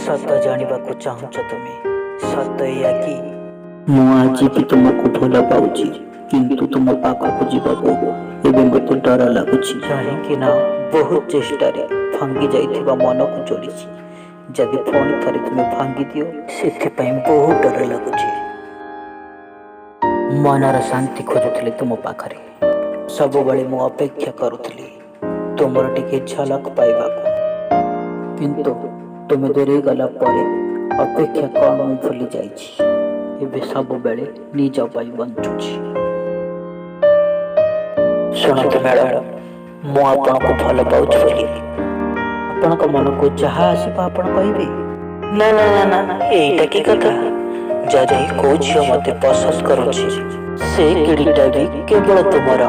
ସତ ଜାଣିବାକୁ ଚାହୁଁଛ ତୁମେ? ସତ ଏଇଆ କି ମୁଁ ଆଜି ବି ତୁମକୁ ଭଲ ପାଉଛି, କିନ୍ତୁ ତୁମ ପାଖକୁ ଯିବାକୁ ଏବେ ମୋତେ ଡର ଲାଗୁଛି। କାହିଁକି ନା ବହୁତ ଚେଷ୍ଟାରେ ଭାଙ୍ଗି ଯାଇଥିବା ମନକୁ ଯୋଡ଼ିଛି। ଯଦି ପୁଣି ଥରେ ତୁମେ ଭାଙ୍ଗି ଦିଅ, ସେଥିପାଇଁ ବହୁତ ଡର ଲାଗୁଛି। ମନର ଶାନ୍ତି ଖୋଜୁଥିଲି ତୁମ ପାଖରେ। ସବୁବେଳେ ମୁଁ ଅପେକ୍ଷା କରୁଥିଲି ତୁମର ଟିକେ ଝଲକ ପାଇବାକୁ, କିନ୍ତୁ ତୁମେ ଦୂରେଇ ଗଲା ପରେ ଅପେକ୍ଷା କ'ଣ ମୁଁ ଭୁଲି ଯାଇଛି। ଏବେ ସବୁବେଳେ ନିଜ ପାଇଁ ବଞ୍ଚୁଛି। ଶୁଣନ୍ତୁ ମ୍ୟାଡ଼ାମ, ମୁଁ ଆପଣଙ୍କୁ ଭଲ ପାଉଛି ବୋଲି ଆପଣଙ୍କ ମନକୁ ଯାହା ଆସିବ ଆପଣ କହିବେ? ନା ନା ନା ନା, ଏଇଟା କି କଥା? ଯଦି କୋଉ ଝିଅ ମତେ ପସନ୍ଦ କରୁଛି, ସେ କିଡ଼ିଟା ବି କେବଳ ତୁମର।